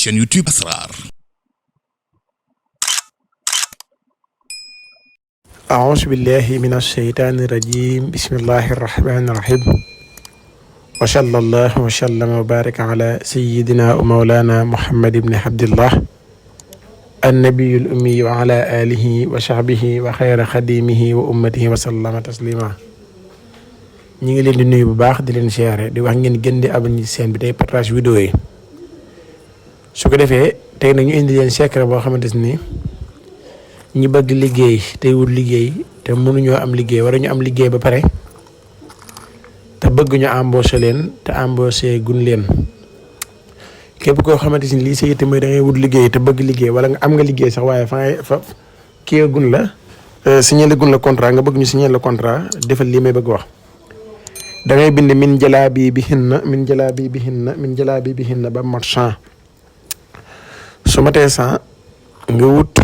chaîne YouTube Asrar. أعوذ بالله من الشيطان الرجيم بسم الله الرحمن الرحيم وصلى الله وسلم وبارك على سيدنا ومولانا محمد بن عبد الله النبي الأمي وعلى آله وصحبه وخير خديمه وأمته وسلم تسليما. ñi ngi leen di nuyu bu baax di leen siyaare di wax ngeen gën di abonné seen bi tey partage vidéo yi su ko defee tey nag ñu indi leen secret boo xamante ni ñi bëgg liggéey tey wut liggéey te mënuñoo am liggéey wala ñu am liggéey ba pare te bëgg ñu embauché leen te embauché gun leen képp koo xamante ni lii sa yitte mooy da ngay wut liggéey te bëgg liggéey wala nga am nga liggéey sax waaye fa kii gun la signé la gun la contrat nga bëgg ñu signé la contrat defal lii may bëgg wax. da ngay bind min jalaabi bihinna ba mat 100 su matee 100 nga wut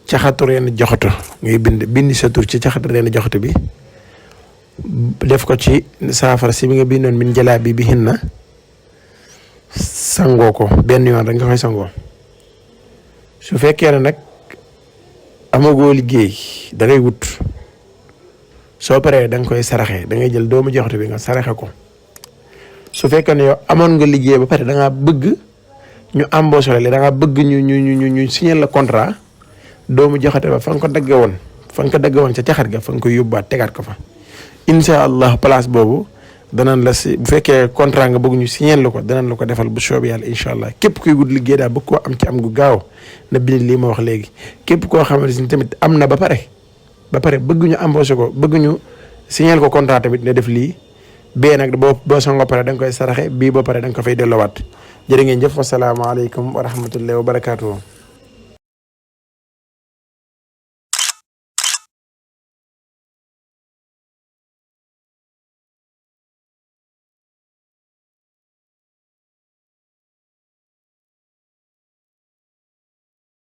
caxatu reen joxatu ngay bind sa tur ci caxatu reen joxatu bi def ko ci saafara si bi nga bindoon min jalaabi bihinna sangoo ko benn yoon rek nga koy sangoo su fekkee ne nag amagoo liggéey da ngay wut. soo paree da nga koy saraxe da ngay jël doomu joxatu bi nga saraxe ko su fekkee ne yow amoon nga liggéey ba pare da ngaa bëgg ñu embauché la da ngaa bëgg ñu signé la contrat doomu joxatu ba fa nga ko dagge woon ca caxat ga fa nga koy yóbbuwaat tegaat ko fa. incha allah place boobu danañ la si bu fekkee contrat nga bëgg ñu signé la ko danañ la ko defal bu soob yàlla incha allah képp kuy wut liggéey daal bëgg koo am ci am gu gaaw na bind lii ma wax léegi képp koo xamante ni tamit am na ba pare bëgg ñu embauché ko bëgg ñu signé ko contrat tamit ne def lii bee nag boo sangoo pare da nga koy saraxe bii boo pare da nga ko fay delloowaat jërë ngeen jëf wasalaamaaleykum wa rahmatullahi wa barakaatuhu.